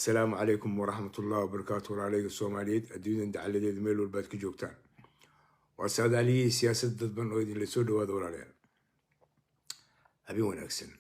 Assalaamu calaykum waraxmatullahi wabarakaatu. Walaalayga Soomaaliyeed, adduunyadan dacaladeeda meel walbaad ka joogtaan, waa saadaaliyihii siyaasadda dadban oo idinla soo dhawaada. Walaalayaal, habeen wanaagsan.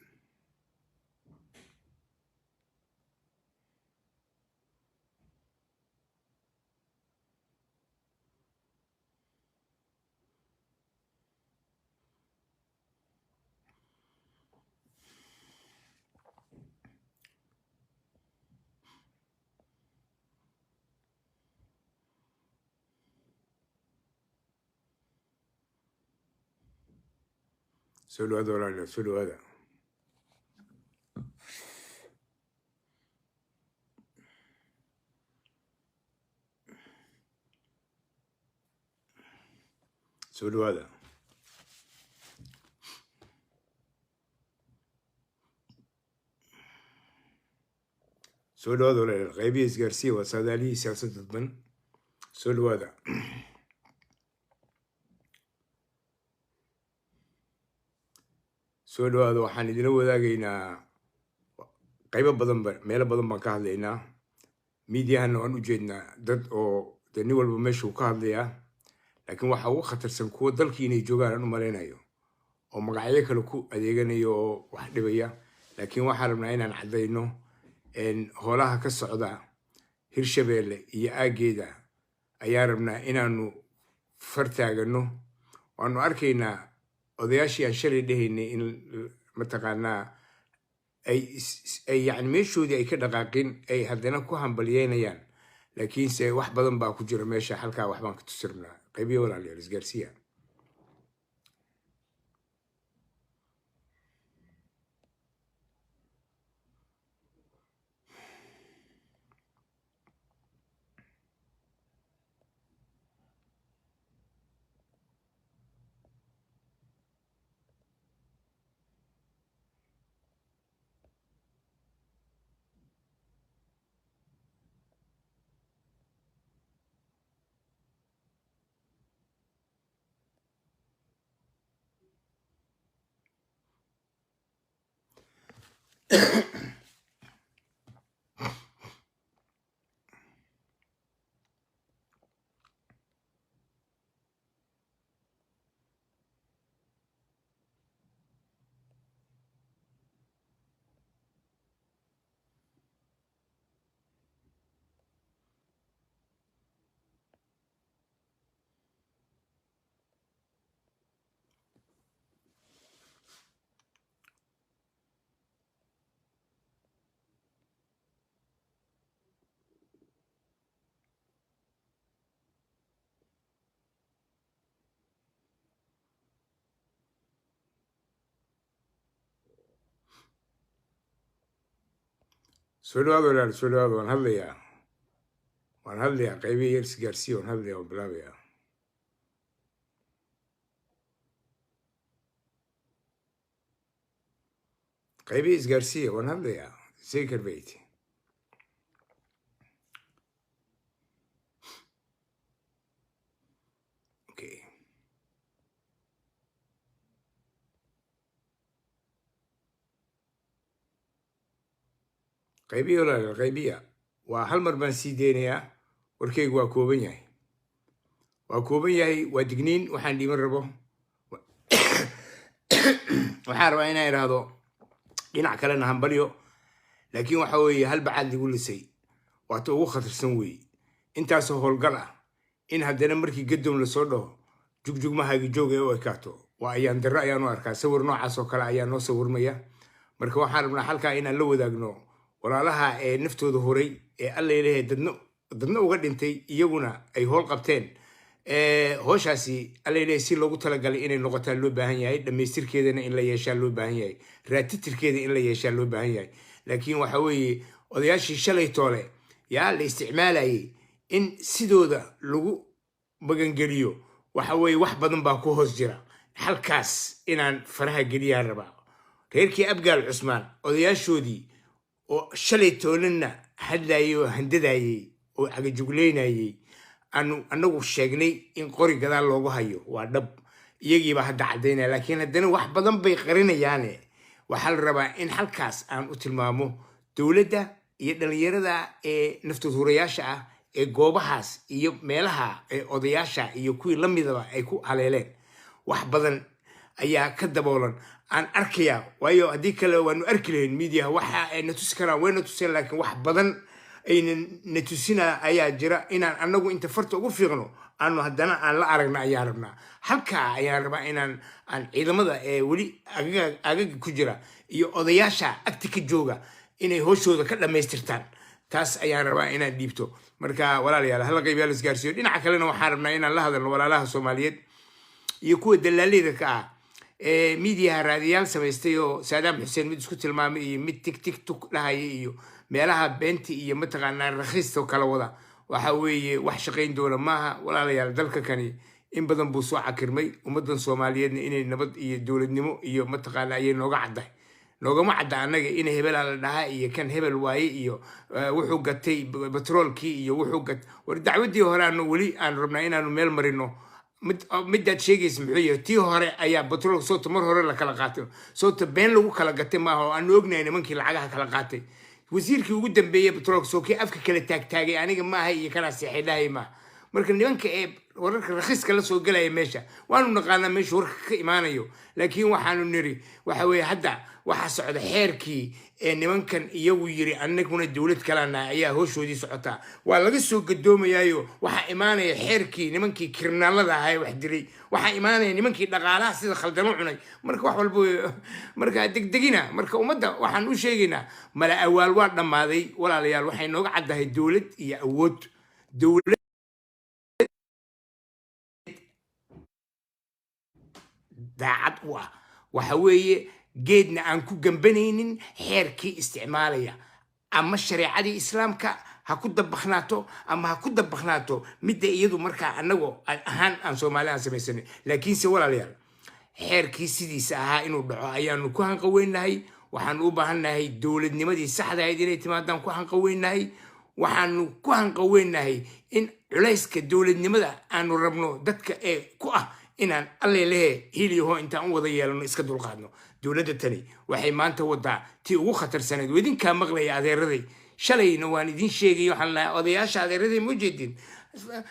Soo dhawaada walaalayaal, soo dhawaada. Soo dhawaada, soo dhawaada walaalayaal. Qaybihi isgaarsiya, waa saadaaliyihii siyaasadda dadban. Soo dhawaada, soo dhawaada. Waxaan idinla wadaagaynaa qaybo badanba, meelo badan baan ka hadlaynaa. Miidiyahana waan u jeednaa dad oo dee nin walba meeshuu ka hadlayaa, laakiin waxaa ugu khatarsan kuwo dalkii inay joogaan aan u malaynayo oo magacyo kale ku adeeganayo oo wax dhibaya. Laakiin waxaan rabnaa inaan caddayno hoolaha ka socda Hirshabeelle iyo aaggeeda ayaan rabnaa inaanu fartaagano. Waanu arkaynaa odayaashii aan shalay dhehaynay in mataqaanaa ay yani meeshoodii ay ka dhaqaaqin, ay haddana ku hambalyeynayaan, laakiinse wax badan baa ku jira meesha. Halkaa waxbaan ka tusi rabnaa. Qaybiyo walaalayaal, isgaarsiya. Soo dhawaada walaal, soo dhawaada. Waan hadlayaa, waan hadlayaa. Qaybihi yar isgaarsiya, waan hadlayaa, waan bilaabayaa. Qaybihii isgaarsiya, waan hadlayaa. Zeker weten. Okay, qaybihi walaal, qaybiya. Waa hal mar baan sii deynayaa. Warkaygu waa kooban yahay, waa kooban yahay. Waa digniin waxaan dhiiban rabo. Waxaan rabaa inaan idhaahdo dhinac kalena hambalyo, laakiin waxa weeye hal bacaad lagu lisay waata ugu khatarsan weeye. Intaasoo howlgal ah in haddana markii gadoom lasoo dhaho jugjugmahagi joog ay u ekaato, waa ayaan darro ayaan u arkaa. Sawir noocaas oo kale ayaa noo sawirmaya. Marka waxaan rabnaa halkaa inaan la wadaagno walaalaha ee naftooda huray ee Alla ilahay dadna uga dhintay, iyaguna ay howl qabteen. Howshaasi Alla ilahay si loogu talagalay inay noqotaa loo baahan yahay, dhammaystirkeedana in la yeeshaa loo baahan yahay, raatitirkeeda in la yeeshaa loo baahan yahay. Laakiin waxa weeye odayaashii shalay toole yaa la isticmaalayay in sidooda lagu magangeliyo, waxa weeye wax badan baa ku hoos jira. Halkaas inaan faraha geliyaan rabaa. Reerkii Abgaal Cusmaan odayaashoodii oo shalay toolanna hadlayay oo handadayay oo cagajugleynayay, aanu anagu sheegnay in qori gadaal loogu hayo, waa dhab, iyagiibaa hadda caddaynaya, laakiin haddana wax badan bay qarinayaane. Waxaa la rabaa in halkaas aan u tilmaamo dowladda Iyo dhalinyarada ee naftuhurayaasha ah ee goobahaas iyo meelaha ee odayaasha iyo kuwii la midaba ay ku haleeleen, wax badan ayaa ka daboolan aan arkayaa. Waayo, haddii kale waanu arki lahayn miidiyaha. Waxa ay na tusi karaan way na tuseen, laakiin wax badan ayna na tusina ayaa jira. Inaan anagu inta farta ugu fiiqno aanu haddana aan la aragna ayaan rabnaa. Halkaa ayaan rabaa inaan aan ciidamada ee weli agaga ku jira iyo odayaasha agti ka jooga inay hooshooda ka dhammaystirtaan. Taas ayaan rabaa inaan dhiibto. Marka walaalayaal, hala qaybiyaa, la isgaarsiiyo. Dhinaca kalena waxaan rabnaa inaan la hadalno walaalaha Soomaaliyeed iyo kuwa dalaaleyda ka ah ee miidiyaha raadiyaal samaystay, oo Saadaam Xuseen mid isku tilmaamay iyo mid tig tig tuk dhahaya iyo meelaha beenta iyo mataqaanaa rakhiista kala wada. Waxa weeye, wax shaqayn doona maaha, walaalayaal. Dalka kani in badan buu soo cakirmay. Ummadan Soomaaliyeedna inay nabad iyo dowladnimo iyo mataqaana ayay nooga caddahay. Noogama cadda annaga in hebelaa la dhahaa iyo kan hebel waaye iyo wuxuu gatay batroolkii iyo wuxuu gat. War, dacwadii hore aanu weli aan rabnaa inaanu meel marino. Midaad sheegaysa muxuu yahay? Tii hore ayaa batroolka soota mar hore la kala qaatay, soota been lagu kala gatay maaha, oo aanu ognahay nimankii lacagaha kala qaatay. Wasiirkii ugu dambeeyey batroolka soo kii afka kala taagtaagay aniga maaha iyo kanaa seexay dhahay maaha. Marka nimanka ee wararka rakhiiska la soo gelaya meesha, waanu naqaanaa meeshu warka ka imaanayo. Laakiin waxaanu niri, waxa weeye, hadda waxaa socda xeerkii ee nimankan iyagu yiri anaguna dowlad kalana ayaa hooshoodii socotaa. Waa laga soo gadoomayaayo. Waxaa imaanaya xeerkii nimankii kriminaalada ahaa ee wax dilay. Waxaa imaanaya nimankii dhaqaalaha sida khaldano cunay. Marka wax walba marka degdegina. Marka ummadda waxaan u sheegaynaa, mala awaal waa dhammaaday, walaalayaal. Waxay nooga caddahay dowlad iyo awood dowlad daacad u ah. Waxa weeye, geedna aan ku gambanaynin, xeerkii isticmaalaya, ama shareecadii Islaamka ha ku dabaknaato ama ha ku dabaknaato midda iyadu markaa anagoo ahaan aan Soomaali aan samaysanay. Laakiinse walaalayaal, xeerkii sidiisa ahaa inuu dhaco ayaanu ku hanqaweynahay. Waxaanu u baahannahay dowladnimadii saxda ahayd inay timaadaan ku hanqaweynahay. Waxaanu ku hanqaweynahay in culayska dowladnimada aanu rabno dadka ee ku ah inaan allelehe hiliyaho intaan u wada yeelano iska dulqaadno. Dowladda tani waxay maanta wadaa tii ugu khatarsaneed. Idinkaa maqlaya adeeraday, shalayna waan idin sheegay. Waxaan lahaa odayaasha adeeraday, ma ujeedin?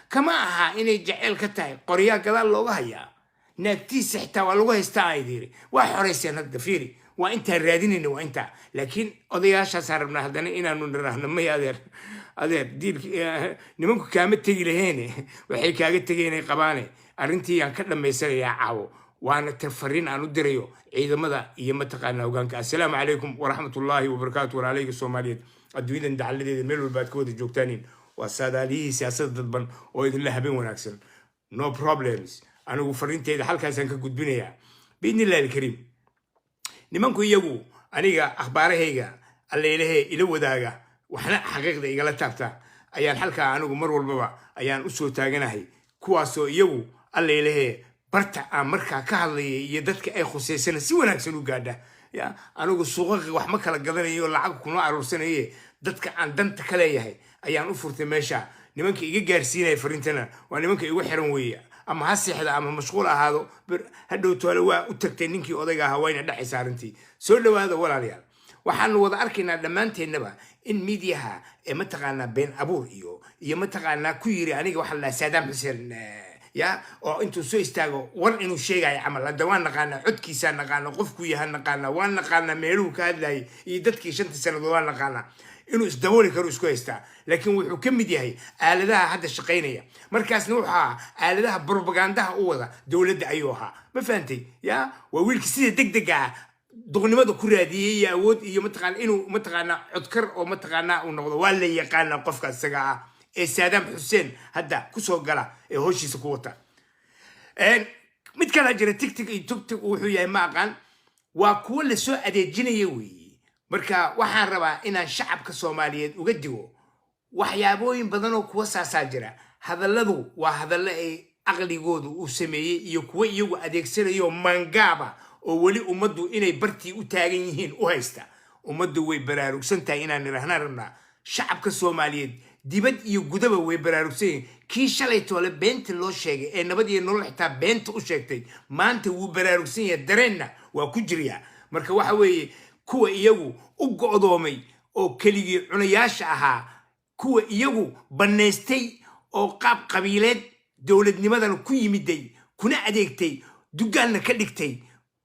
Kama aha inay jeceyl ka tahay, qoryaa gadaal looga hayaa. Naagtiisa xitaa waa lagu haystaa. Aydiiri waa xorayseen hadda. Fiiri, waa intaan raadinayna, waa intaa. Laakiin odayaashaasaan rabnaa haddana inaanu niraahno, may adeer, adeer, diilki nimanku kaama tegi laheene, waxay kaaga tegeenay qabaane. Arrintii aan ka dhammaysanayaa caawo, waana ta fariin aan u dirayo ciidamada iyo mataqaanaa hogaanka. Assalaamu calaykum waraxmatullaahi wabarakaatu. Walaalayga Soomaaliyeed adduunyadan dacaladeeda meel walba aad ka wada joogtaanin, waa saadaaliyihii siyaasadda dadban oo idinla habeen wanaagsan. No problems. Anigu fariinteyda halkaasaan ka gudbinayaa, biidni illahi alkariim. Nimanku iyagu aniga akhbaarahayga alleylahe ila wadaaga, waxna xaqiiqda igala taabta, ayaan halkaa anigu mar walbaba ayaan usoo taaganahay. Kuwaasoo iyagu alleylahe barta aan markaa ka hadlayay iyo dadka ay khuseysana si wanaagsan u gaadha. Ya, anigu suuqaqi wax ma kala gadanayo, lacag kuma aruursanaye. Dadka aan danta ka leeyahay ayaan u furtay meesha. Nimanka iga gaarsiinaya fariintana waa nimanka igu xiran weeye. Ama ha seexda ama mashquul ahaado, hadhow toole waa u tagtay ninkii odayga ahaa, wayna dhexaysa arrintii. Soo dhawaada walaalayaal. Waxaanu wada arkaynaa dhammaanteennaba in miidiyaha ee mataqaanaa been abuur iyo mataqaanaa ku yiri aniga waxaa la dhahaa Saadaam Xuseen, ya oo intuu soo istaago war inuu sheegayo camal. Hadda waan naqaanaa codkiisaa, naqaana qofkuu yaha, naqaanaa, waan naqaanaa meeluhu ka hadlayay iyo dadkii 5-tii sannadood. Waan naqaanaa inuu isdabooli karo isku haystaa, laakiin wuxuu ka mid yahay aaladaha hadda shaqaynaya. Markaasna wuxuu ahaa aaladaha propagandaha u wada dowladda ayuu ahaa. Ma fahantay? Ya, waa wiilka sida degdega ah duqnimada ku raadiyey iyo awood iyo mataqaana inuu mataqaanaa codkar oo mataqaanaa uu noqdo. Waa la yaqaanaa qofka isaga ah ee Saadaam Xuseen hadda kusoo gala ee hoshiisa ku wata. Mid kalaa jira, tigtig iyo tugtig wuxuu yahay ma aqaan. Waa kuwo lasoo adeejinaya weeye. Marka waxaan rabaa inaan shacabka Soomaaliyeed uga digo waxyaabooyin badan oo kuwa saasaa jira. Hadalladu waa hadallo ay aqligoodu uu sameeyey iyo kuwo iyagu adeegsanayo mangaaba oo weli ummaddu inay bartii u taagan yihiin u haysta. Ummaddu way baraarugsan tahay inaan nirahnaa rabnaa. Shacabka Soomaaliyeed dibad iyo gudaba way baraarugsan yihiin. Kii shalay toole beenta loo sheegay ee nabad iyo nolol xitaa beenta u sheegtay, maanta wuu baraarugsan yahay, dareenna waa ku jiryaa. Marka waxa weeye, kuwa iyagu u go'doomay. Oo keligii cunayaasha ahaa, kuwa iyagu bannaystay oo qaab qabiileed dowladnimadan ku yimiday, kuna adeegtay, dugaanna ka dhigtay,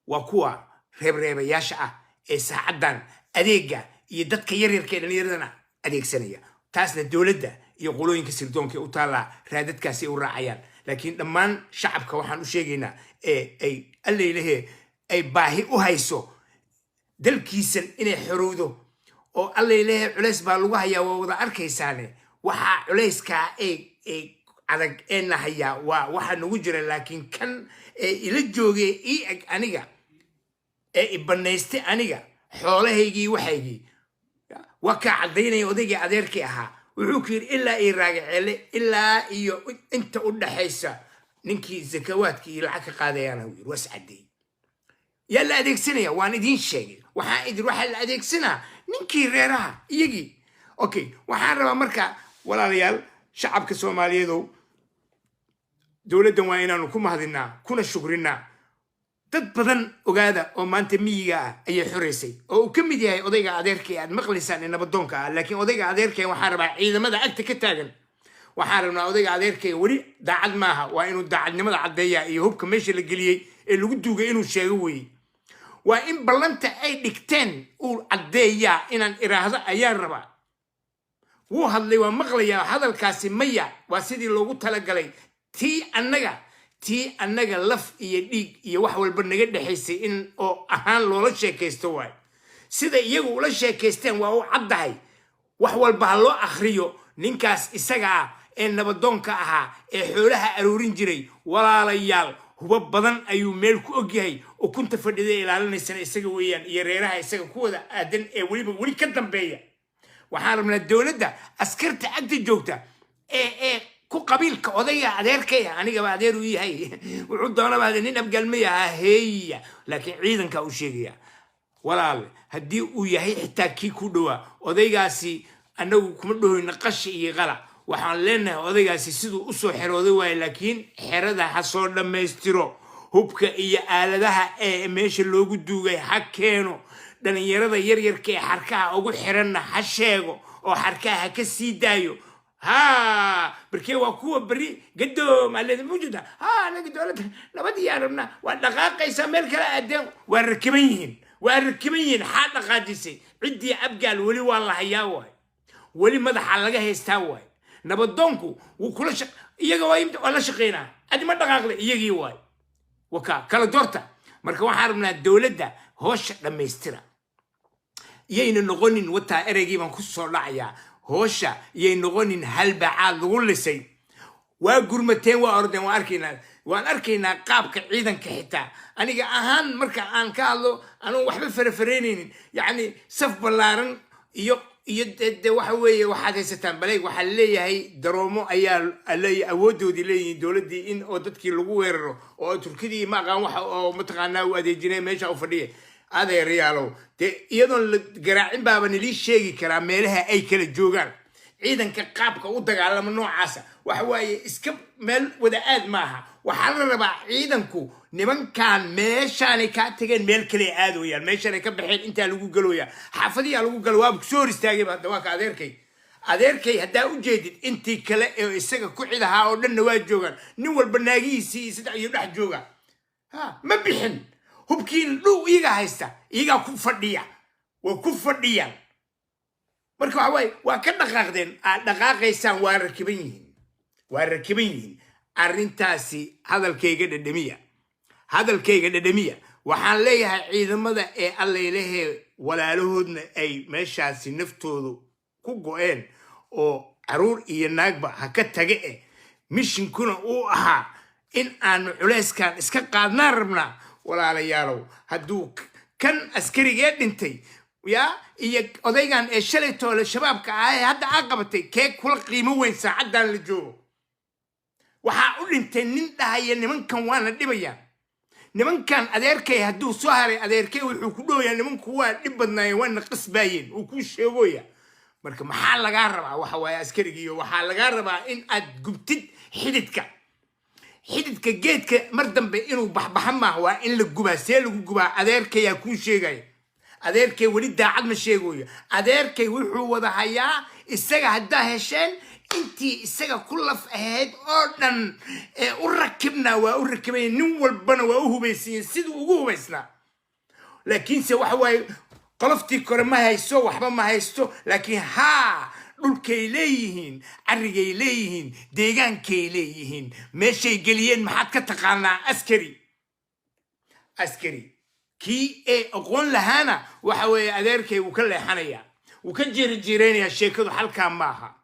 waa kuwa reebreebayaasha ah ee saacaddan adeega iyo dadka yaryarka ee dhallinyaradana adeegsanaya. Taasna dowladda iyo qolooyinka sirdoonka u taallaa, raadadkaasi u raacayaan. Laakiin dhammaan shacabka waxaan u sheegaynaa ee ay alleylehe ay baahi u hayso dalkiisan inay xorowdo oo alleylehe culays baa lagu hayaa, waa wada arkaysaane. Waxaa culayskaa ee adag ee na hayaa waa waxa nagu jira. Laakiin kan ee ila joogay, ii eg aniga, ee i bannaystay aniga xoolahaygii, waxaygii, waa kaa caddaynaya. Odaygii adeerkii ahaa wuxuu ku yidhi ilaa iyo Raagaceele ilaa iyo inta u dhaxaysa ninkii zakawaadkii iyo lacag ka qaadayaana yiri, waa is caddeeyey. Yaa la adeegsanaya? Waan idiin sheegay. Waxaan idin waxaa la adeegsanaa ninkii reeraha iyagii. Okay, waxaan rabaa marka, walaalayaal, shacabka Soomaaliyeedow, dowladdan waa inaanu ku mahadinaa kuna shukrinaa. Dad badan ogaada oo maanta miyiga ah ayay xoraysay, oo uu ka mid yahay odayga adeerkay aad maqlaysaan ee nabadoonka ah. Laakiin odayga adeerkay waxaan rabaa ciidamada agta ka taagan, waxaan rabnaa odayga adeerkay weli daacad maaha. Waa inuu daacadnimada caddeeya iyo hubka meesha la geliyey ee lagu duugay inuu sheego weeye. Waa in ballanta ay dhigteen uu caddeeyaa. Inaan iraahdo ayaan rabaa. Wuu hadlay, waa maqlayaa hadalkaasi. Maya, waa sidii loogu talagalay. Tii annaga laf iyo dhiig iyo wax walba naga dhexaysay in oo ahaan loola sheekaysto waay. Sida iyagu ula sheekaysteen waa u caddahay. Wax walba ha loo akhriyo. Ninkaas isaga ah ee nabadoonka ahaa ee xoolaha aroorin jiray, walaalayaal, hubo badan ayuu meel ku ogyahay. Ukunta fadhida ilaalinaysana isaga weeyaan iyo reeraha isaga kuwada aadan ee weliba weli ka dambeeya. Waxaan rabnaa dowladda askarta agta joogta ee ku qabiilka odayga adeerkaya, anigaba adeer uu yahay, wuxuu doonaba hade nin Abgaalmaya heeya. Laakiin ciidanka u sheegaya, walaal, haddii uu yahay xitaa kii ku dhowaa odaygaasi, annagu kuma dhahoyna qashi iyo qala. Waxaan leenahay odaygaasi siduu usoo xerooday waaye, laakiin xerada ha soo dhammaystiro. Hubka iyo aaladaha ee meesha loogu duugay ha keeno. Dhalinyarada yaryarka ee xarkaha ugu xiranna ha sheego oo xarkaha ha ka sii daayo. Ha barkee waa kuwa beri gadoom aleeda mawjuda. Ha, anaga dowladda nabad iyaan rabnaa. Waa dhaqaaqaysaa, meel kale aadeen. Waa rakiban yihiin, waa rakiban yihiin. Xaa dhaqaajisay ciddii Abgaal? Weli waa la hayaa waay, weli madaxa laga haystaa waay. Nabadoonku wuu kula shaq iyaga, waa la shaqeynaa. Adi ma dhaqaaqle iyagii waay, waka kala doorta. Marka waxaan rabnaa dowladda hoosha dhammaystira. Yayna noqonin, wataa ereygii baan ku soo dhacayaa, hoosha yay noqonin halbacaad lagu lisay. Waa gurmateen, waa ordeen, waa arkaynaa, waan arkaynaa qaabka ciidanka. Xitaa aniga ahaan marka aan ka hadlo, anugu waxba farafareynaynin, yacni saf ballaaran iyo de waxa weeye waxaad haysataan baleeg. Waxaa leeyahay daroomo ayaa leeyahay, awooddoodii leeyihiin dowladdii in oo dadkii lagu weeraro oo Turkidii ma aqaan waxa oo mataqaanaa u adeejinay meesha u fadhiya. Adeerayaalow, dee iyadoon la garaacin baaba nilii sheegi karaa meelaha ay kala joogaan ciidanka qaabka u dagaalamo noocaasa. Waxa waaye iska meel wada aad maaha. Waxaa la rabaa ciidanku nimankan meeshaanay kaa tageen meel kale aadooyaan, meeshaanay ka baxeen intaa lagu galooyaa, xaafadiyaa lagu galo. Waaba kusoo hor istaagayba hadda. Waa ka adeerkay, adeerkay haddaa u jeedid, intii kale ee isaga ku cid ahaa oo dhanna waa joogaan. Nin walba naagihiisii iyo saddex iyo dhex jooga. Ha ma bixin hubkiina dhow, iyagaa haysta, iyagaa ku fadhiya, waa ku fadhiyaan. Marka waxa waaye waa ka dhaqaaqdeen, aad dhaqaaqaysaan, waa rakiban yihiin, waa rakiban yihiin. Arrintaasi hadalkayga dhedhemiya, hadalkayga dhedhemiya. Waxaan leeyahay ciidamada ee Allaylahee walaalahoodna ay meeshaasi naftoodu ku go-een oo caruur iyo naagba ha ka tage eh, mishinkuna uu ahaa in aanu culeyskan iska qaadnaan rabnaa. Walaalayaalow, hadduu kan askarigee dhintay ya iyo odaygan ee shalay toole shabaabka ah ee hadda aa qabatay, kee kula qiimo weyn saacaddan la joogo? Waxaa u dhintay nin dhahaya nimankan waana dhibaya. Nimankan adeerkay hadduu soo haray, adeerkay wuxuu ku dhowayaa nimanku waa dhib badnaayeen, waana qasbaayeen, uu kuu sheegoya. Marka maxaa lagaa rabaa? Waxa waaye askarigiiyo waxaa lagaa rabaa in aad gubtid xididka, xididka geedka. Mar dambe inuu baxbaxa maaha, waa in la gubaa. See lagu gubaa? Adeerkayaa kuu sheegaya. Adeerkay weli daacad ma sheegayo. Adeerkay wuxuu wada hayaa isaga. Haddaa hesheen intii isaga ku laf ahayd oo dhan ee u rakibnaa, waa u rakibaya. Nin walbana waa u hubaysiiyey siduu ugu hubaysnaa. Laakiinse waxa waaye, qoloftii kore ma hayso, waxba ma haysto. Laakiin haa, dhulkay leeyihiin, carrigay leeyihiin, deegaankay leeyihiin, meeshay geliyeen maxaad ka taqaanaa? Askari, askari kii ee aqoon lahaana waxa weeye adeerkay wuu ka leexanayaa, wuu ka jiirijiireynayaa. Sheekadu halkaa maaha.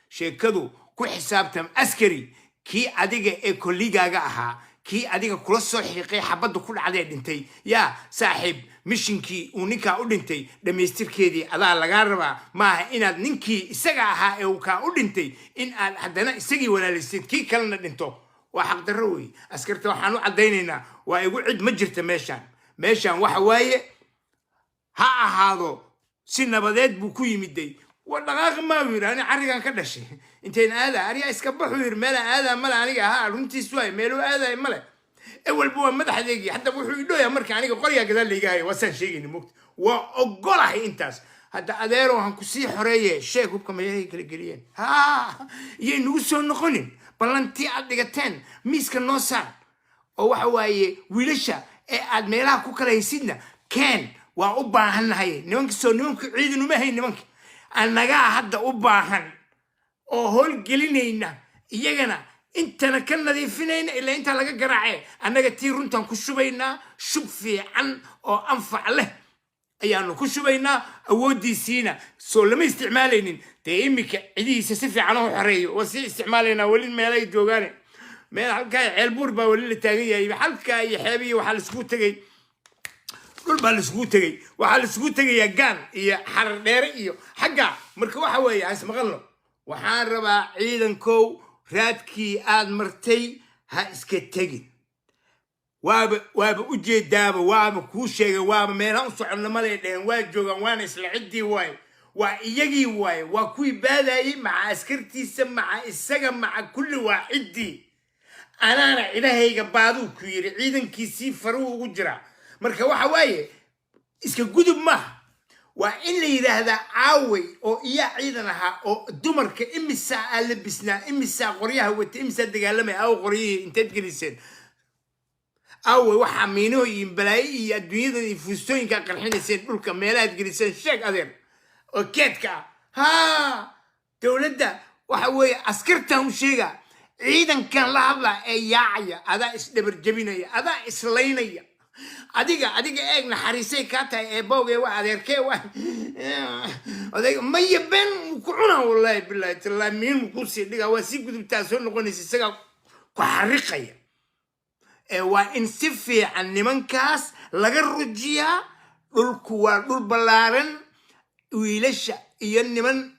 Sheekadu ku xisaabtam, askari kii adiga ee kolligaaga ahaa, kii adiga kula soo xiiqay, xabadda ku dhacdee dhintay, yaa saaxiib, mishinkii uu ninkaa u dhintay dhammaystirkeedii adaa lagaa rabaa. Maaha inaad ninkii isaga ahaa ee uu kaa u dhintay in aad haddana isagii walaalaysid, kii kalena dhinto. Waa xaqdarro wey. Askarta waxaan u caddaynaynaa, waa igu cid ma jirta meeshaan. Meeshaan waxa waaye, ha ahaado si nabadeed buu ku yimiday. Wa dhaqaaqi maa yidhi, ani carrigan ka dhashay, intayn aadaa ariyaa iska baxuu yidhi. Meela aadaa male aniga ahaa, runtiis waay, meeluu aadaay male. Ewelba waa madaxdeegii, hadda wuxuu idhooyaa marka aniga qoryaa gadaal layga hayo. Waa saan sheegayna mogta, waa ogolahay intaas. Hadda adeero han kusii xoreeye, sheeg hubka meelahay kala geliyeen. Ha iyay nagu soo noqonin. Ballantii aad dhigateen miiska noo saar, oo waxa waaye wiilasha ee aad meelaha ku kala haysidna keen. Waa u baahannahay nimanka. Soo nimanku ciidan uma hayn nimanka, annagaa hadda u baahan oo howlgelinayna, iyagana intana ka nadiifinayna ilaa intaa laga garaacee. Annaga tii runtaan ku shubaynaa, shub fiican oo anfac leh ayaanu ku shubaynaa. Awooddiisiina soo lama isticmaalaynin dee. Iminka cidihiisa si fiican u xoreeyo, waa sii isticmaalaynaa. Weli meelay joogaane, meel halkaa Ceelbuur baa weli la taagan yahay, halkaa iyo xeebihii waxaa laiskugu tegay, dhul baa laiskugu tegey. Waxaa laiskugu tegayaa Gaan iyo Xarar Dheere iyo xagga. Marka waxa weeye, ha ismaqalno. Waxaan rabaa ciidankow, raadkii aad martay ha iska tegin. Waaba ujeedaaba, waaba kuu sheegay, waaba meelaan u soconno malay dheheen. Waa joogaan, waana isla ciddii waaye, waa iyagii waaye, waa kuwii baadayey, maca askartiisa, maca isaga, maca kulli, waa ciddii. Anaana cidahayga baaduu ku yidhi, ciidankiisii faruhu ugu jiraa. Marka waxa waaye, iska gudub maaha. Waa in la yidhaahdaa caaway oo iyaa ciidan ahaa oo dumarka imisaa aa labisnaa, imisaa qoryaha wata, imisaa dagaalamaya? Aaw qoryihii inteed geliseen? Aaway waxaa miinaho iyo balaayo iyo adduunyadan iyo fuustooyinkaa qarxinayseen, dhulka meelahaad geliseen sheeg adeer, oo keedka ah. Haa, dowladda waxa weeye askartan u sheega, ciidankan la hadlaa ee yaacaya. Adaa isdhabar jebinaya, adaa islaynaya. Adiga eeg, naxariisay kaa tahay eebowge, waa adeerkee, waa odayga maya. Been wuu ku cunaa, wallahi bilahi tallahi, miin wuu kusii dhigaa. Waa sii gudubtaa, soo noqonaysa, isagaa ku xariqaya. Ee waa in si fiican nimankaas laga rujiyaa. Dhulku waa dhul ballaaran. Wiilasha iyo niman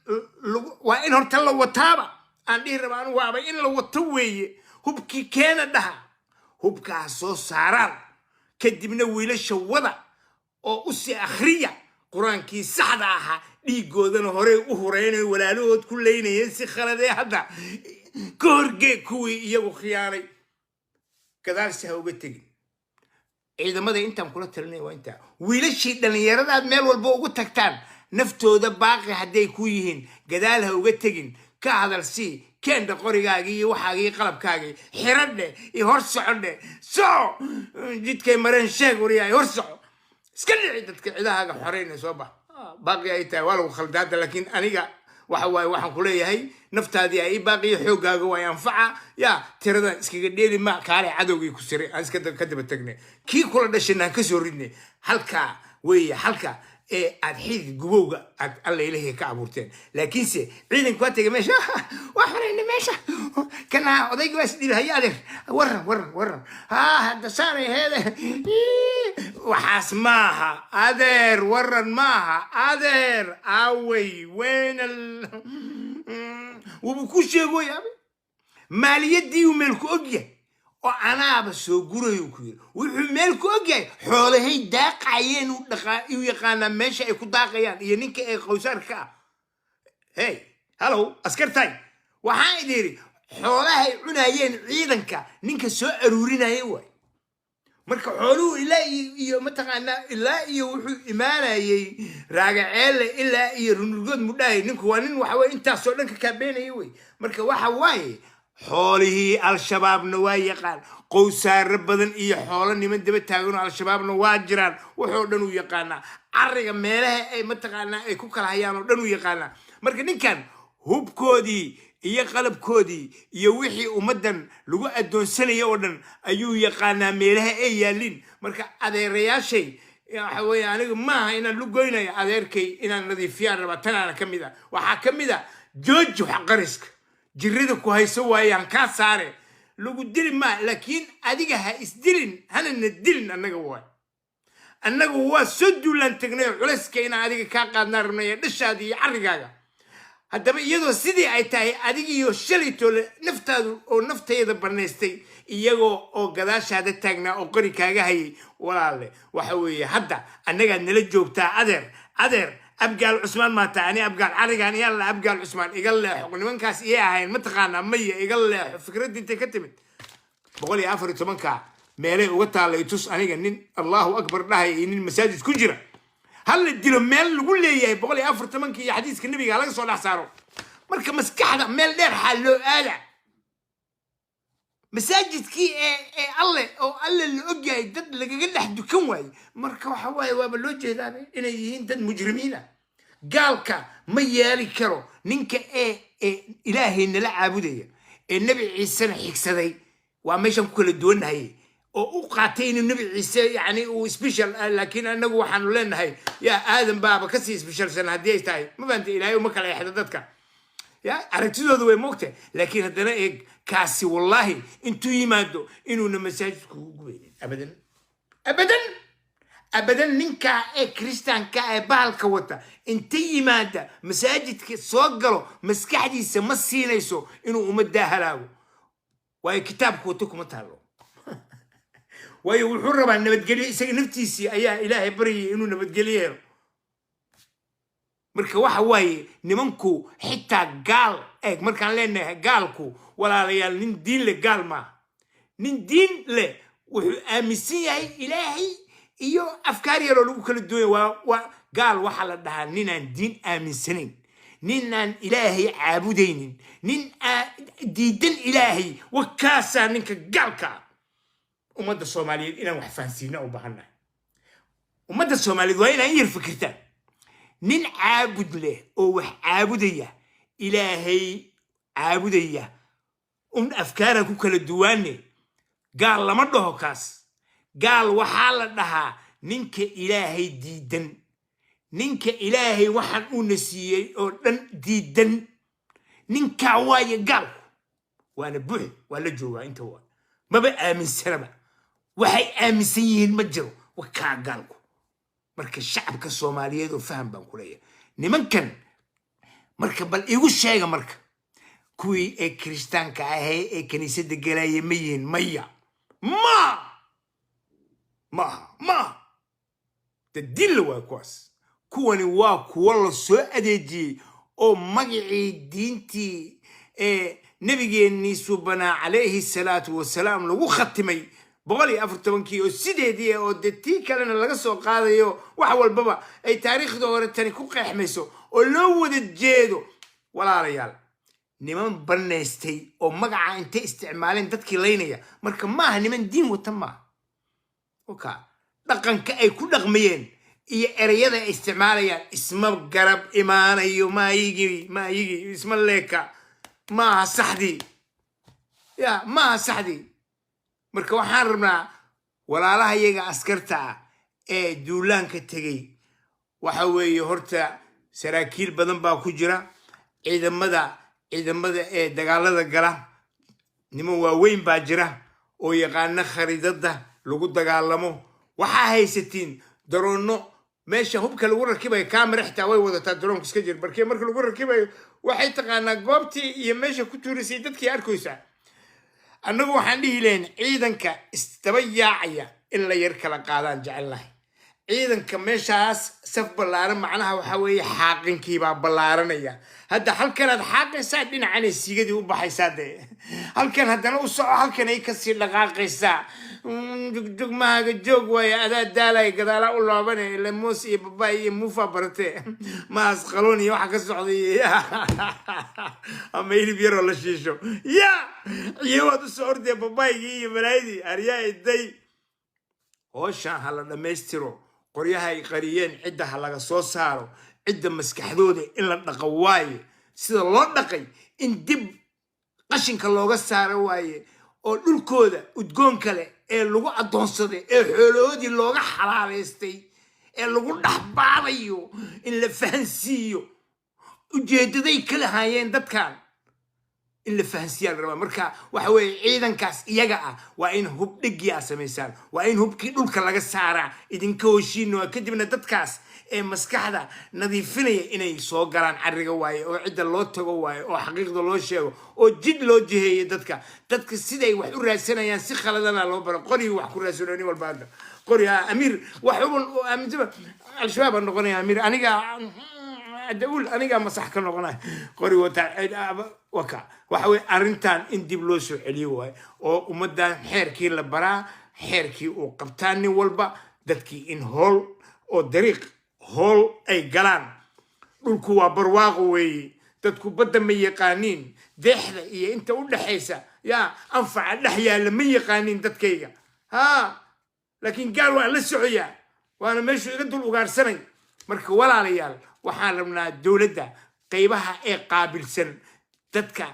waa in horta la wataaba aan dhihi rabaa anigu, waaba in la wato weeye. Hubkii keena dhaha, hubkaa soo saaraan, kadibna wiilasha wada oo usii akhriya Qur-aankii saxda ahaa. Dhiigoodana horey u hureynayo, walaalahood ku leynayeen si khaladee. Hadda ka horgee kuwii iyagu khiyaanay, gadaalsi ha uga tegin. Ciidamada intaan kula talinay waa intaa. Wiilashii dhallinyaradaad meel walba ugu tagtaan, naftooda baaqi hadday ku yihiin, gadaal ha uga tegin. Ka hadal sii keendha, qorigaagii iyo waxaagii, qalabkaagii xiradhe iyo hor socodhe. Soco, jidkay mareen sheeg, wariyaay, hor soco, iska dhici dadka cidahaaga xoreyna, soo bax. Baaqi ay tahay waa lagu khaldaada, laakiin aniga waxa waaye, waxaan ku leeyahay naftaadii ay ii baaqiyo, xooggaaga waa anfaca. Yaa tiradan iskaga dheeli ma kaale, cadowgii ku siray aan iska ka daba tagnay, kii kula dhashayna aan kasoo ridnay. Halkaa weeye halka ee aad xidid gubowga aad Alla Ilahay ka abuurteen. Laakiinse ciidanku waa tegay meesha, waa xoreynay meesha, kana odayga waa isdhiibay. Haye adeer, waran waran waran. Haa, hadda saaray heede, waxaas maaha adeer, waran maaha adeer. Awey weynal wubu ku sheegoy abe, maaliyaddii uu meel ku ogyahay oo anaaba soo gurayo ku yiri. Wuxuu meel ku ogyahay xoolahay daaqayeen, uu dhaqaa, uu yaqaanaa meesha ay ku daaqayaan iyo ninka ee qowsaarka ah. Hey, hallow askartay, waxaan idin yidhi xoolahay cunayeen ciidanka ninka soo aruurinaya waay. Marka xooluhu ilaa iyo mataqaanaa, ilaa iyo wuxuu imaanayay Raagaceelle, ilaa iyo Runurgood mudhahay. Ninku waa nin waxa weye intaasoo dhan ka kaabeynaya wey. Marka waxa waaye, xoolihii Al-Shabaabna waa yaqaan, qowsaaro badan iyo xoolo niman daba taaganoo Al-Shabaabna waa jiraan. Wuxoo dhan uu yaqaanaa, cariga meelaha ay mataqaanaa ay ku kala hayaan oo dhan uu yaqaanaa. Marka ninkan hubkoodii iyo qalabkoodii iyo wixii ummaddan lagu addoonsanaya oo dhan ayuu yaqaanaa, meelaha ay yaalin. Marka adeerayaashay, waxa weeye, aniga maaha inaan lugoynayo adeerkay, inaan nadiifiyaan rabaa. Tanaana ka mid a, waxaa ka mid a jooji waxqariska jirada ku hayso waayaan kaa saare. Lagu dili maa, laakiin adiga ha isdilin, hanana dilin. Annaga waay, annagu waa soo duulaan tagnay oo culayska inaan adiga kaa qaadnaa rabnay, dhashaada iyo carrigaaga. Haddaba iyadoo sidii ay tahay, adigiyo shalaytoole naftaadu oo naftayda banaystay, iyagoo oo gadaashaada taagnaa oo qori kaaga hayay, walaale, waxa weeye hadda annagaad nala joogtaa. Adeer, adeer, Abgaal Cusmaan maata ani Abgaal carrigaan yalla, Abgaal Cusmaan iga leexo. Nimankaas iyay ahayn mataqaanaa? Maya, iga leexo. Fikradda intay ka timid 114-ka meelay uga taallay tus aniga. Nin Allahu akbar dhahaya iyo nin masaajid ku jira hala dilo, meel lagu leeyahay 114-ka iyo xadiiska Nebiga laga soo dhex saaro. Marka maskaxda meel dheer xaa loo aada? Masaajidkii ee Alle oo Alle la ogyahay dad lagaga dhex dukan waaye. Marka waxa waaye, waaba loo jeedaaba inay yihiin dad mujrimiin ah. Gaalka ma yeeli karo. Ninka ee Ilaahay nala caabudaya ee Nebi Ciisena xigsaday, waa meeshaan ku kala duwannahay, oo u qaatay inuu Nebi Ciise yani uu special, laakiin anagu waxaanu leenahay yaa Aadan baaba kasii specialsan haddii ay tahay. Ma fahamta? Ilaahay uma kala exdo dadka, ya aragtidooda way moogtahay. Laakiin haddana eeg, kaasi wallaahi intuu yimaado inuuna masaajidku ugu gubaynin, abadan, abadan, abadan. Ninkaa ee Kristaanka ee bahalka wata inta yimaada masaajidka soo galo, maskaxdiisa ma siinayso inuu ummaddaa halaago, waayo kitaabku wato kuma taalo. Waayo wuxuu rabaa nabadgelyo, isaga naftiisii ayaa Ilaahay baryaya inuu nabadgelyo helo. Marka waxa waaye, nimanku xitaa gaal eeg, markaan leenahay gaalku, walaalayaal, nin diin leh gaal maaha. Nin diin leh wuxuu aaminsan yahay Ilaahay iyo afkaar yaroo lagu kala duwanya. Waa gaal waxaa la dhahaa ninaan diin aaminsanayn, ninaan Ilaahay caabudaynin, nin diidan Ilaahay, wakaasaa ninka gaalka ah. Ummadda Soomaaliyeed inaan wax fahansiina u baahannahay. Ummadda Soomaaliyeed waa inaan yar fikirtaan. Nin caabud leh oo wax caabudaya, Ilaahay caabudaya, un afkaaraan ku kala duwaane, gaal lama dhaho kaas. Gaal waxaa la dhahaa ninka Ilaahay diidan, ninka Ilaahay waxaan uuna siiyey oo dhan diidan. Ninkaa waaye gaalku, waana buux, waa la joogaa inta, waa maba aaminsanaba, waxay aaminsan yihiin ma jiro, wakaa gaalku. Marka shacabka Soomaaliyeed oo faham baan ku leeyahay nimankan. Marka bal igu sheega, marka kuwii ee Kiristaanka ahee ee kiniisadda gelaya ma yihiin? Maya, ma maaha, maaha de dilla waay kuwaas. Kuwani waa kuwo la soo adeejiyey oo magacii diintii ee Nabigeennii subanaa calayhi salaatu wasalaam lagu khatimay 114-kii oo sideedii oo dee tii kalena laga soo qaadayo, wax walbaba ay taariikhda hore tani ku qeexmayso oo loo wada jeedo. Walaalayaal, niman bannaystay oo magaca intay isticmaaleen dadkii laynaya, marka maaha niman diin wata maaha. Oka dhaqanka ay ku dhaqmayeen iyo ereyada ay isticmaalayaan isma garab imaanayo. Maayigii, maayigii isma leeka, maaha saxdii, ya maaha saxdii. Marka waxaan rabnaa walaalaha iyaga askarta ah ee duulaanka tegey, waxa weeye horta saraakiil badan baa ku jira ciidamada ee dagaalada gala. Niman waaweyn baa jira oo yaqaana khariidada lagu dagaalamo. Waxaa haysatiin daroonno, meesha hubka lagu rakibayo camera xitaa way wadataa daroonku, iska jir. Barkee marka lagu rakibayo waxay taqaanaa goobtii iyo meesha ku tuurisay dadkii arkaysaa. Annagu waxaan dhihi lahayn ciidanka isdaba yaacaya in la yar kala qaadaan jecelnahay. Ciidanka meeshaas saf ballaaran, macnaha waxaa weeye xaaqinkiibaa ballaaranaya. Hadda halkanaad xaaqaysaa, dhinacanay siigadii u baxaysaa dee. Halkan haddana u soco, halkan ay kasii dhaqaaqaysaa. Jugjugmahaaga joog waaye, adaa daalay, gadaala u loobane. Ila moos iyo babaay iyo muufa barate, maas qaloon iyo waxa ka socday ama hilib yaroo la shiisho ya iyo waad usoo ordaya babaygii iyo balaayadii aryaa iday. Hooshaan ha la dhammaystiro. Qoryaha ay qariyeen cidda ha laga soo saaro. Cidda maskaxdooda in la dhaqo waaye, sida loo dhaqay in dib qashinka looga saaro waaye, oo dhulkooda udgoon kale ee lagu addoonsaday, ee xoolahoodii looga xalaalaystay, ee lagu dhexbaadayo, in la fahansiiyo ujeedaday ka lahaayeen dadkan, in la fahansiiyaa la rabaa. Marka waxa weeye ciidankaas iyaga ah waa in hub dhigii aad samaysaan, waa in hubkii dhulka laga saaraa idinka heshiino. Kadibna dadkaas ee maskaxda nadiifinaya inay soo galaan carriga waaye, oo cidda loo tago waaye, oo xaqiiqda loo sheego, oo jid loo jiheeyo dadka. Dadka siday wax u raadsanayaan si khaladana loo baro. Qorigii wax ku raadsano nin walba hadda qori ha amiir wax uban aaminsan. Al-Shabaab baan noqonaya amiir, aniga daul, anigaa masax ka noqonaya, qori wata waka. Waxa weye arrintan in dib loo soo celiyo waaye, oo ummaddan xeerkii la baraa, xeerkii uu qabtaa nin walba, dadkii in hool oo dariiq hool ay galaan. Dhulku waa barwaaqo weeye. Dadku badda ma yaqaaniin, deexda iyo inta u dhexaysa yaa anfaca dhex yaalla ma yaqaaniin dadkayga. Ha, laakiin gaal waan la socoyaa, waana meeshuu iga dul ugaarsanay. Marka walaalayaal, waxaan rabnaa dowladda qaybaha ee qaabilsan dadka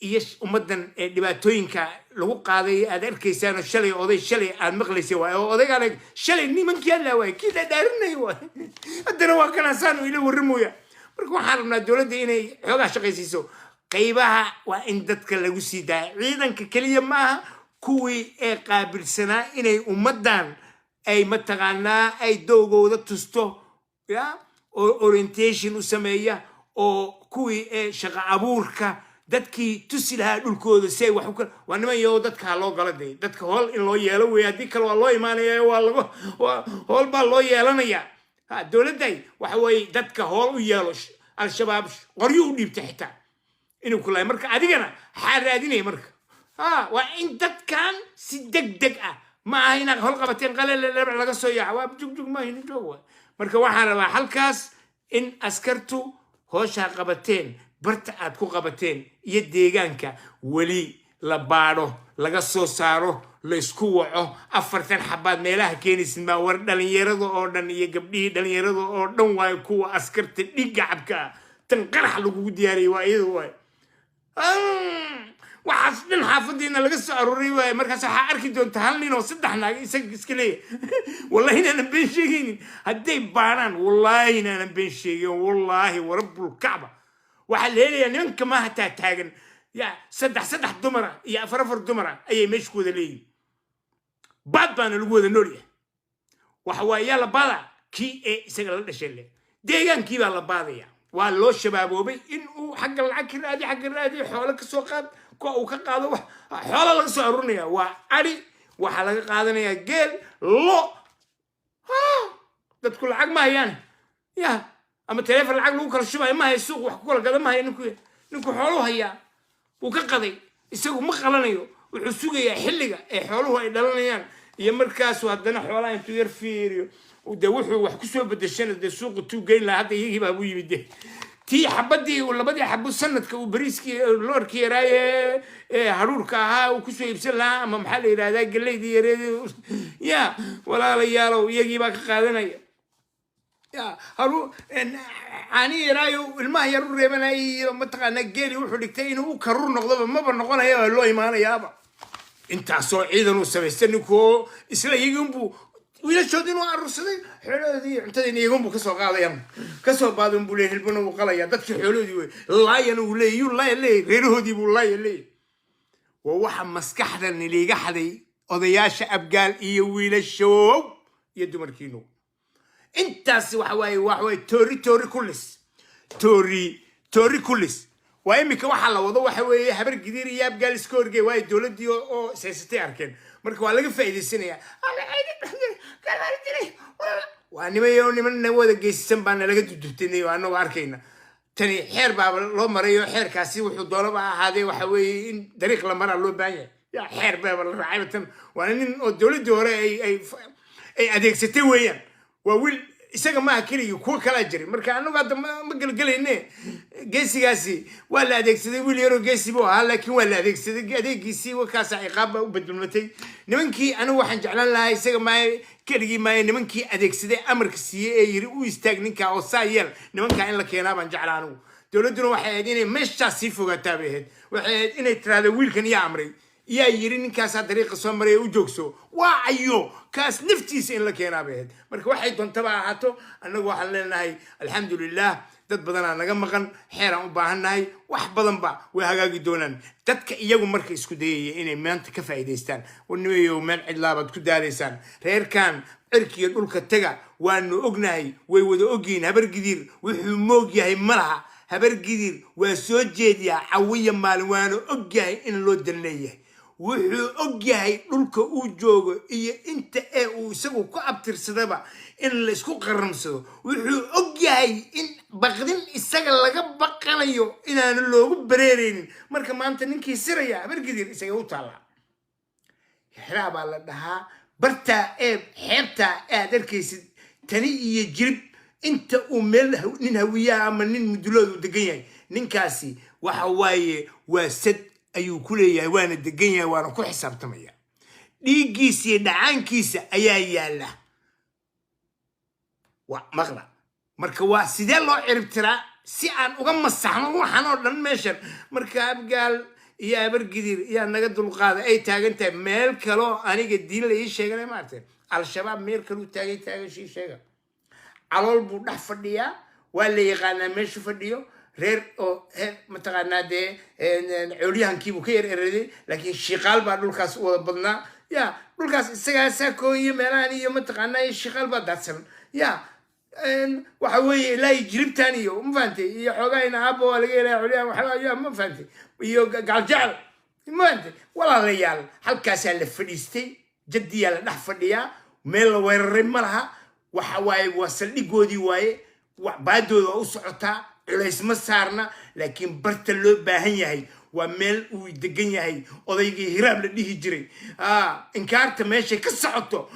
iyo ummaddan ee dhibaatooyinka lagu qaaday aad arkaysaanoo shalay oday shalay aad maqlaysay waay, oo odaygaana shalay nimankii hadlaa waay, kii dhadhaarinay waay, haddana waa kanasaan ila warramooya. Marka waxaan rabnaa dowladda inay xoogaa shaqaysiiso qaybaha. Waa in dadka lagu sii daaya. Ciidanka keliya maaha, kuwii ee qaabilsanaa inay ummaddan ay mataqaanaa ay dowgooda tusto ya, oo orientation u sameeya, oo kuwii ee shaqo abuurka dadkii tusi lahaa dhulkooda si ay wax u kala waa niman yo. Dadka ha loo gala day, dadka hool in loo yeelo weeye. Haddii kale waa loo imaanaya, waa lagu hool baa loo yeelanaya. Ha, dowladday waxa weeye dadka hool u yeelo. Al-Shabaab qoryo u dhiibta xitaa inuu ku lahay. Marka adigana xaa raadinaya? Marka ha, waa in dadkan si deg deg ah, ma aha inaad hol qabateen qalele laga soo yaaca, waa jugjug maahin joog waay. Marka waxaan rabaa halkaas in askartu hooshaa qabateen, barta aad ku qabateen iyo deegaanka weli la baadho, laga soo saaro, laysku waco. 40 xabaad meelaha keenaysid baa war. Dhalinyarada oo dhan iyo gabdhihii dhalinyarada oo dhan waayo kuwa askarta dhiigga cabka ah. Tan qarax lagugu diyaariyay waa iyada waay. Waxaas dhan xaafadiina laga soo aruuray waaye. Markaas waxaa arki doonta hal nin oo saddex naag isaga iska leeyahay. Wallahi inaanan been sheegaynin hadday baaraan, wallaahi inaanan been sheegin, wallaahi warabbulkacba. Waxaa la helayaa nimanka maaha taa taagan ya saddex saddex dumara iyo afar afar dumara ayay meesha ku wada leeyihin. Baad baana lagu wada noolyahay. Waxa waaye yaa la baada? Kii ee isaga la dhashay le deegaankii baa la baadaya. Waa loo shabaaboobay in uu xagga lacag ka raadiyo, xagga raadiyo, xoolo ka soo qaad, kuwa uu ka qaado. Wax xoola laga soo arurinaya waa adhi, waxaa laga qaadanayaa geel, lo. Dadku lacag ma hayaan ya, ama taleefon lacag lagu kala shubayo ma hayo, suuq wax ku kala gada ma hayo. Ninku xooluu hayaa, wuu ka qaday, isagu ma qalanayo. Wuxuu sugayaa xilliga ee xooluhu ay dhalanayaan iyo markaasu haddana xoolaha intuu yar fiiriyo, dee wuxuu wax kusoo bedeshana dee suuqa tuu geyn lahaa. Hadda iyagii baa buu yimid de tii xabadii uu labadii xabo sanadka uu bariiskii loorkii yaraaye ee haruurka ahaa uu kusoo iibsan lahaa, ama maxaa la yidhahdaa, galeydii yareed ya. Walaalayaalow, iyagii baa ka qaadanaya ya haru caani yaraayo ilmaha yar u reebanayay iyo mataqaanaa geeli wuxuu dhigtay inuu u karuur noqdoba maba noqonaya, waa loo imaanayaaba. Intaasoo ciidan uu samaystay ninkoo isla iyagunbuu wiilashoodii inuu aruursaday, xoolahoodii iyo cuntadiina iyagunbuu kasoo qaadaya, kasoo baadan buu leeyay, hilbana wuu qalaya. Dadkii xoolahoodii wey laayana uu leeyay, yuu laaya leeyay, reerahoodii buu laaya leeyay. Waa waxa maskaxda niliiga xaday, odayaasha Abgaal iyo wiilashow iyo dumarkiinu. Intaas waxa waaye, waxa waaye toori toori kulis, toori toori kulis. Waa imika waxaa la wado waxa weeye Habar Gidiir iyo Abgaal iska horgey waayo dowladdii oo saysatay arkeen. Marka waa laga faa'iidaysanaya. Waa nimayo niman wada geysisan baa nalaga dudubtay oo anagoo arkayna. Tani xeer baaba loo marayo. Xeerkaasi wuxuu doonaba ha ahaadee, waxa weeye in dariiq la maraa loo baahan yahay. Ya xeer baaba la raacayba. Tan waa nin oo dowladdii hore ay adeegsatay weeyaan. Waa wiil, isaga maaha keligii, kuwo kalaa jiray. Marka anagu hadda ma gelgelayne. Geesigaasi waa la adeegsaday. Wiil yaroo geesi buu ahaa, laakiin waa la adeegsaday. Adeegiisii wakaasa ciqaab baa u bedulmatay nimankii. Anigu waxaan jeclaan lahaa, isaga maaye, keligii maaye, nimankii adeegsaday, amarka siiyey ee yiri "U istaag ninkaa oo saa yeel", nimankaa in la keenaa baan jeclaa anigu. Dowladduna waxay ahayd inay meeshaas sii fogaataa bay ahayd. Waxay ahayd inay tiraahdo, "Wiilkan yaa amray? Yaa yiri ninkaasaa dariiqa soo maray, u joogso?" Waa ayo kaas naftiisa in la keenaa bay ahayd. Marka waxay doontaba ahaato, annagu waxaan leenahay alxamdulilah. Dad badanaa naga maqan, xeeraan u baahannahay, wax badanba way hagaagi doonaan. Dadka iyagu marka isku dayaya inay maanta ka faa'iidaystaan, warnimayow, meel cidlaabaad ku daalaysaan. Reerkan cirkiga dhulka taga waanu ognahay, way wada ogyihiin. Habargidiir wuxuu moog yahay ma laha. Habargidiir waa soo jeediyaa cawiya maalin, waana og yahay in loo dan leeyahay. Wuxuu og yahay dhulka uu joogo iyo inta ee uu isagu ku abtirsadaba in laysku qaramsado. Wuxuu og yahay in baqdin isaga laga baqanayo inaanu loogu bareereynin. Marka maanta ninkii siraya Habargidir isaga u taallaa. Xeraa baa la dhahaa bartaa ee xeebtaa aad arkaysid, tani iyo Jirib inta uu meel nin Hawiyaha ama nin Mudulood uu degan yahay, ninkaasi waxa waaye waa sad ayuu ku leeyahay, waana degan yahay, waana ku xisaabtamaya. Dhiiggiisa iyo dhacaankiisa ayaa yaalla. Waa maqla. Marka waa sidee loo ciribtiraa si aan uga masaxno waxaan oo dhan meeshan? Marka Abgaal iyo Abargidir yaa naga dulqaada ay taagan tahay. Meel kaloo aniga diin la ii sheeganay maaragtay, Al-Shabaab meel kaluu taagan taagan shii sheega. Calool buu dhex fadhiyaa, waa la yaqaanaa meeshu fadhiyo. Reer oo mataqaanaa dee coolyahankiibuu ka yar eraday, laakiin Shiiqaal baa dhulkaas u wada badnaa. Ya dhulkaas isagaa Saako iyo meelahan iyo mataqaanaa iyo Shiiqaal baa daadsan. Ya waxa weeye ilaa iyo Jiribtan iyo, ma fahantay, iyo xoogahayna aaba waa laga helaya coolyahan waxba ya, ma fahantay, iyo Gaaljecel, ma fahantay. Walaalayaal, halkaasaa la fadhiistay, jadiyaa la dhex fadhiyaa. Meel la weeraray ma laha. Waxa waaye waa saldhigoodii waaye, baadooda waa u socotaa, culays ma saarna. Laakiin barta loo baahan yahay waa meel uu degan yahay odaygii Hiraab la dhihi jiray. Inkaarta meeshay ka socoto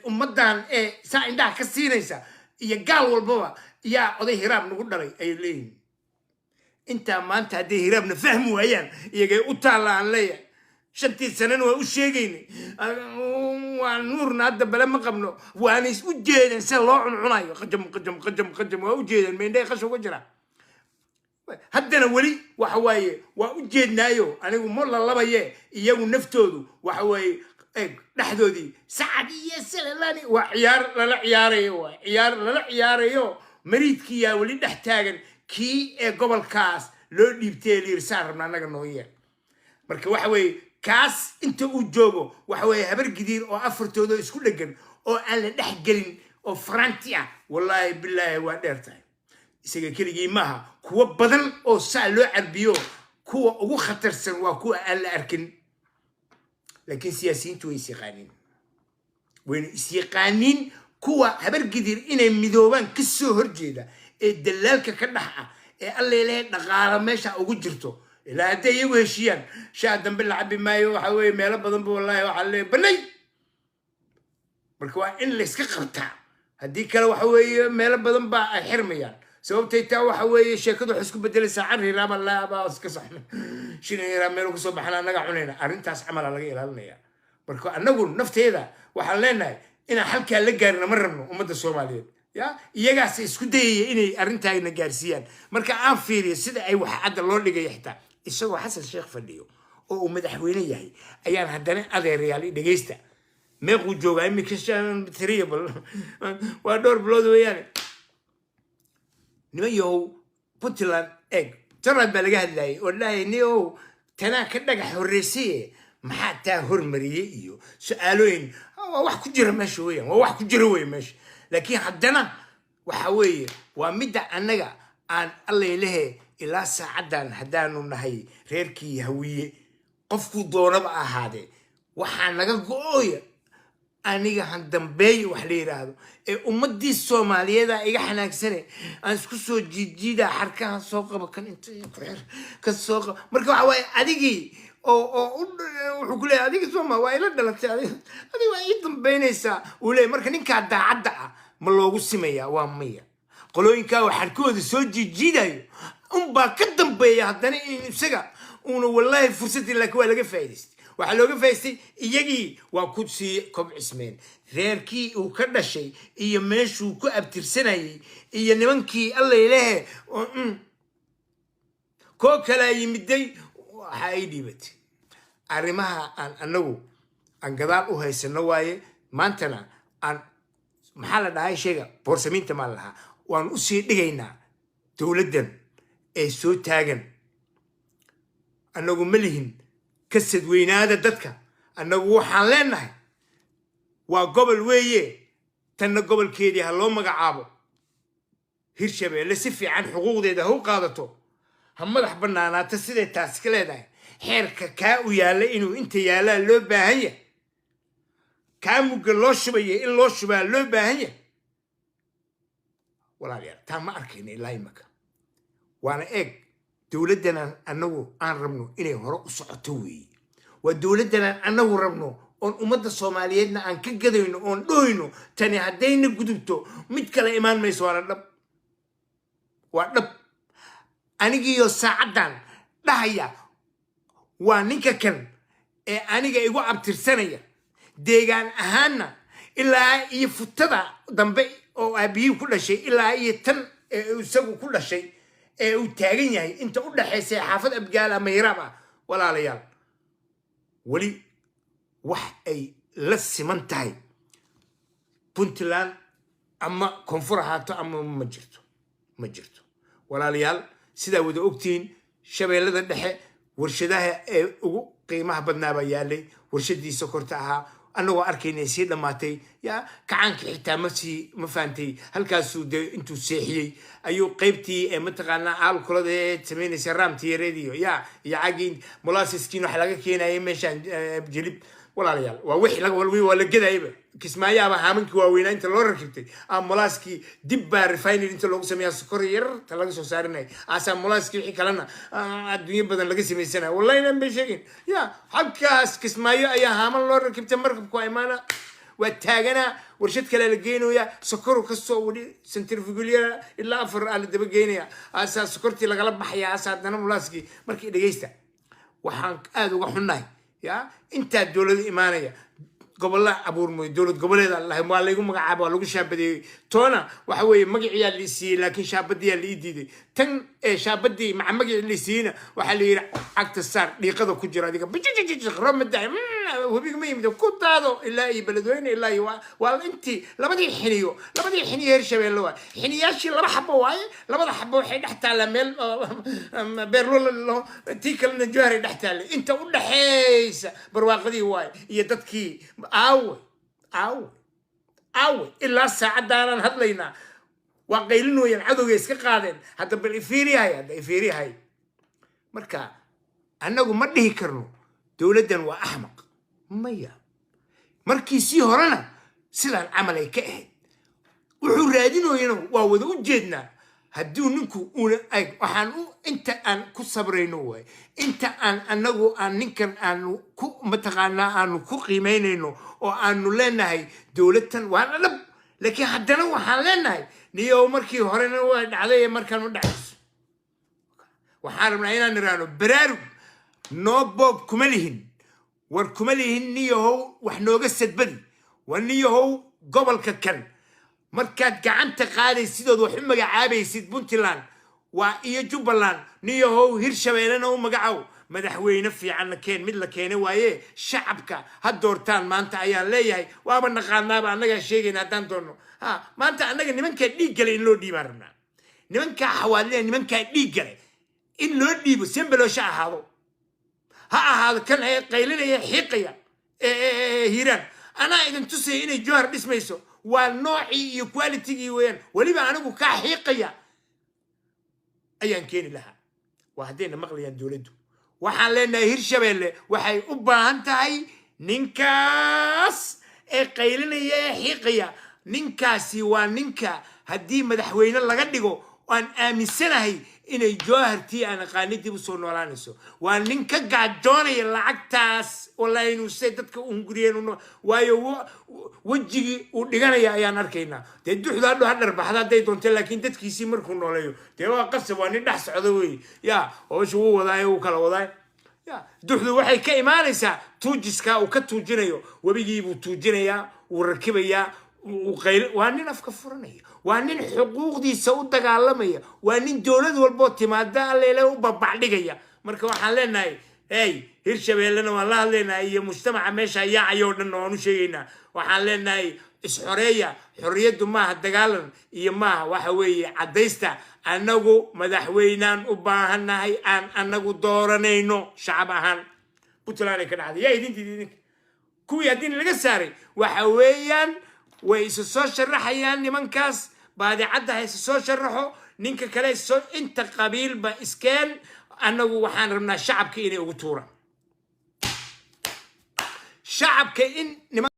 ummaddan ee saa indhaha ka siinaysa iyo gaal walbaba, yaa oday Hiraab nagu dhalay ayay leeyihin. Intaa maanta hadday Hiraabna fahmi waayaan, iyagay u taalla. Aan leeyahay, 5-tii sanana waa u sheegaynay, waa nuurna hadda bale ma qabno. Waana is u jeedeen sida loo cuncunayo, qajam qajam qajam qajam, waa u jeedeen. Meindhay qasha uga jira haddana weli waxa waaye waa u jeednaayo. Anigu ma lalabaye, iyagu naftoodu waxa waaye eeg dhexdoodii Sacad iyo Salalani waa ciyaar lala ciyaarayo, waa ciyaar lala ciyaarayo. Mariidkiyaa weli dhex taagan kii ee gobolkaas loo dhiibtay layiri saan rabna annaga noo yeel. Marka waxa weeye kaas inta uu joogo, waxa weeye Habar Gidiir oo afartooda isku dhegan oo aan la dhex gelin oo faranti ah, wallaahi bilaahi waa dheer tahay. Isaga keligii maaha, kuwo badan oo saa loo carbiyo. Kuwa ugu khatarsan waa kuwa aan la arkin, laakiin siyaasiyiintu way is yaqaaniin, wayna is yaqaaniin. Kuwa Habargidir inay midoobaan ka soo horjeeda ee dalaalka ka dhex ah ee allelehe dhaqaalo meesha ugu jirto, ilaa hadday iyagu heshiiyaan shaa dambe la cabi maayo. Waxa weeye meelo badan ba wallahi waxaa leeyahay banay. Marka waa in layska qabtaa, haddii kale waxa weeye meelo badan baa ay xirmayaan. Sababtay taa waxa weeye sheekadu waxay isku bedelaysaa carriraaba laabaa iska saxna shinayiraa meel kasoo baxana annaga cunayna. Arrintaas camala laga ilaalinaya. Marka annagu nafteeda waxaan leenahay inaan halkaa la gaarina ma rabno. Ummadda Soomaaliyeed ya iyagaas isku dayaya inay arrintaagna gaarsiiyaan. Marka aan fiiriyo sida ay wax cadda loo dhigayo, xitaa isagoo Xasan Sheekh fadhiyo oo uu madaxweyne yahay ayaan haddana, adeerayaal, i dhegeysta. Meequu joogaa iminka? Tiriya bal, waa dhowr bilood weeyaane. Niman yahow, Puntland eeg, jarad baa laga hadlayay oo dhahay niow tanaa ka dhagax horreysaye, maxaa taa hormariyey? Iyo su-aalooyin waa wax ku jira meesha weeyaan, waa wax ku jira wey meesha. Laakiin haddana waxa weeye waa midda annaga aan allaylehe ilaa saacaddan haddaanu nahay reerkii Hawiye, qofkuu doonaba ahaadee, waxaa naga go-ooya. Aniga han dambeeyo wax la yidhaahdo ee ummadii Soomaaliyeeda iga xanaagsane, aan isku soo jiidjiidaa, xarkahan soo qaba, kan inta ku xir, kan soo qaba. Marka waxa waaye adigii oo wuxuu ku leeyahay, "Adiga sooma waa ila dhalatay, adiga waa ii dambeynaysaa," uu leeyahay. Marka ninkaa daacadda ah ma loogu simayaa? Waa maya. Qolooyinkaa oo xarkooda soo jiidjiidayo unbaa ka dambeeya haddana in isaga uuna wallaahi fursadii, laakiin waa laga faa'idaystay. Waxaa looga faa'idaystay iyagii waa ku sii kobcismeen reerkii uu ka dhashay iyo meeshuu ku abtirsanayay iyo nimankii Allaylehe oo koo kalaa yimiday. Waxa ay dhiibatay arrimaha aan anagu aan gadaal u haysano waaye. Maantana aan maxaa la dhahay, sheega boorsamiinta maa la lahaa, waan usii dhigaynaa dowladdan ee soo taagan. Annagu ma lihin ka sadweynaada dadka. Annagu waxaan leenahay waa gobol weeye, tanna gobolkeedii ha loo magacaabo Hirshabeelle, si fiican xuquuqdeeda ha u qaadato, ha madax bannaanaato. Siday taasi ka leedahay, xeerka kaa u yaalla inuu inta yaallaa loo baahan yahay, kaa mugga loo shubaya in loo shubaa loo baahan yahay. Walaalayaal, taa ma arkayna ilaa imaka. Waana eeg dowladdanaan annagu aan rabno inay hore u socoto weeye. Waa dowladdanaan annagu rabno oon ummadda Soomaaliyeedna aan ka gadayno oon dhohayno, tani haddayna gudubto mid kale imaan mayso. Waana dhab, waa dhab. Anigiiyo saacaddan dhahaya waa ninka kan ee aniga igu abtirsanaya deegaan ahaanna, ilaa iyo futada dambe oo aabihii ku dhashay, ilaa iyo tan ee isagu ku dhashay ee uu taagan yahay, inta u dhaxaysa ee xaafad Abgaal ama Hiraab ah. Walaalayaal, weli wax ay la siman tahay Puntland ama koonfur ahaato ama ma jirto, ma jirto. Walaalayaal, sidaa wada ogtihiin, Shabeellada Dhexe warshadaha ee ugu qiimaha badnaa baa yaalay. Warshadii sokorta ahaa annagoo arkaynay sii dhammaatay. Yaa kacaankii xitaa ma sii ma fahantay? Halkaasuu dee intuu seexiyey ayuu qaybtii ee mataqaanaa aalkulada ee samaynaysa raamtii yareediyo ya iyo cagii molasseskiin waxa laga keenayay meeshaan Jilib. Walaalayaal, waa wixii laga waa la gedayaba. Kismaayaaba haamankii waaweynaa inta loo rakibtay aa molassekii dib baa refinery inta loogu sameeyaa, sokor yarta laga soo saarinaya, aasaa molassekii wixii kalena adduunyo badan laga samaysanaya. Wallahi inaan bay sheegin ya, halkaas Kismaayo ayaa haaman loo rakibtay. Markabku waa imaana, waa taaganaa, warshad kale la geynaya, sokoru kasoo wadi centrifugal ilaa afar aa la daba geynaya, aasaa sokortii lagala baxaya, aasaa haddana molassekii. Markii dhegeysta, waxaan aada uga xunnahay ya intaa dowlada imaanaya, gobolla abuurmay, dowlad goboleeda lahay waa laygu magacaaba, waa lagu shaabadeeyey. Toona waxa weeye magaciyaa la siiyey, laakiin shaabadiyaa la ii diiday. Tan ee shaabadii maca magacii la siiyeyna waxaa la yidhi cagta saar, dhiiqada ku jiro adiga romada webiga ma yimid, ku daado ilaa iyo Beledweyne, ilaa iyo waa intii labadii xiniyo, labadii xiniyo Hirshabeelle waa xiniyaashii laba xabo waaye. Labada xabo waxay dhex taallaa meel Beerlo, tii kalena Jowharay dhex taallay. Inta u dhaxaysa barwaaqadii waaye iyo dadkii. Aawe, aawe, aawe? Ilaa saacaddaanaan hadlaynaa waa qaylinooyaan, cadowgay iska qaadeen. Hadda bal ifiiriyahay, hadda ifiiriyahay. Marka annagu ma dhihi karno dowladdan waa axmaq, maya. Markii sii horena sidaan camal ay ka ahayd, wuxuu raadinoyana waa wada u jeednaa. Hadduu ninku uuna ag waxaan u inta aan ku sabrayno waay, inta aan anagu aan ninkan aanu ku mataqaanaa aanu ku qiimaynayno oo aanu leenahay dowladtan waana dhab, laakiin haddana waxaan leenahay niyow markii horena waa dhacday ee markaan u dhacayso waxaan rabnaa inaan iraano baraarug noo boob. Kuma lihin, war kuma lihin niyahow, wax nooga sadbadi. War niyahow, gobolka kan markaad gacanta qaadaysid ood wax u magacaabaysid Puntland waa iyo Jubbaland, niyahow Hirshabeellena u magacow. Madaxweyne fiicanna keen, mid la keenay waaye, shacabka ha doortaan. Maanta ayaan leeyahay, waaba naqaanaaba, annagaa sheegayna haddaan doonno. Ha maanta annaga nimankaa dhiig gale in loo dhiibaan rabnaa, nimankaa Xawaadle, nimankaa dhiig gale in loo dhiibo. Sembaloosha ahaado, ha ahaado kan ee qaylinaya xiiqaya ee Hiiraan, anaa idin tusaya inay Jowhar dhismayso. Waa noocii iyo qualitygii weeyaan. Weliba anigu kaa xiiqaya ayaan keeni lahaa, waa haddayna maqlayaan dowladdu. Waxaan leenahay Hirshabeelle waxay u baahan tahay ninkaas ee Ee qaylinaya ee xiiqaya, ninkaasi waa ninka haddii madaxweyne laga dhigo aan aaminsanahay inay Jowhartii aan aqaani dib usoo noolaanayso. Waa nin ka gaajoonaya lacagtaas, wallahi inuu say dadka uhunguriyeen waayo wejigii uu dhiganaya ayaan arkaynaa. Dee duxda hadho ha dharbaxda hadday doonte, laakiin dadkiisii markuu nooleeyo, dee waa qasab. Waa nin dhex socda wey ya howsha wuu wadaayo, wuu kala wadaay ya. Duxdu waxay ka imaanaysaa tuujiskaa uu ka tuujinayo, webigiibuu tuujinayaa, wuu rakibayaa, waa nin afka furanaya, waa nin xuquuqdiisa u dagaalamaya, waa nin dowlad walboo timaada Alleele u babacdhigaya. Marka waxaan leenahay, hey, Hirshabeellena waan la hadlaynaa iyo mujtamaca meesha yaacayoo dhan waan u sheegaynaa. Waxaan leenahay, isxoreeya. Xorriyaddu maaha dagaalan iyo maaha, waxa weeye caddaysta. Annagu madaxweynaan u baahannahay aan annagu dooranayno shacab ahaan. Puntland ay ka dhacday, yaa idin diiday idinka? Kuwii haddii laga saaray, waxa weeyaan way isa soo sharaxayaan nimankaas. Baadicadda ha isa soo sharaxo, ninka kale isa soo, inta qabiilba iskeen. Annagu waxaan rabnaa shacabka inay ugu tuuraan shacabka in niman